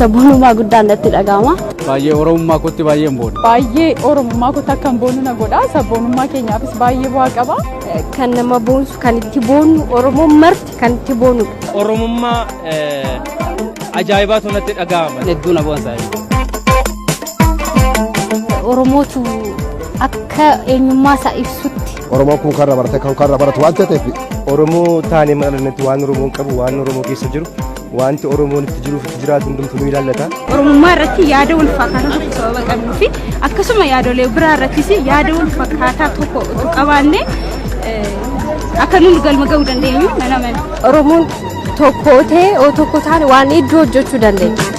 Sabboonummaa guddaan natti dhaga'ama. Baay'ee Oromummaa kootti baay'een boona. Baay'ee Oromummaa kootti akkan boonu na godha. Sabboonummaa keenyaafis baay'ee bu'aa qaba. Kan nama boonsu, kan itti boonnu, Oromoon marti kan itti boonudha. Oromummaa ajaa'ibaatu natti dhaga'ama. Hedduu na boonsa. Oromootu akka eenyummaa isaa ibsutti. Oromoon kun karra barate kan karra baratu waan ta'eef. Oromoo taanee mana dhalannatti waan Oromoon qabu, waan Oromoo keessa jiru, wanti Oromoon itti jiruuf itti jiraatu hundumtuu nu ilaallata. Oromummaa irratti yaada wal fakkaataa tokko sababa qabnuu fi akkasuma yaadolee biraa irrattis yaada wal fakkaataa tokko utuu qabaanne akka nuti galma ga'uu dandeenyu nan amana. Oromoon tokko ta'ee oo tokko taane waan hedduu hojjechuu dandeenya.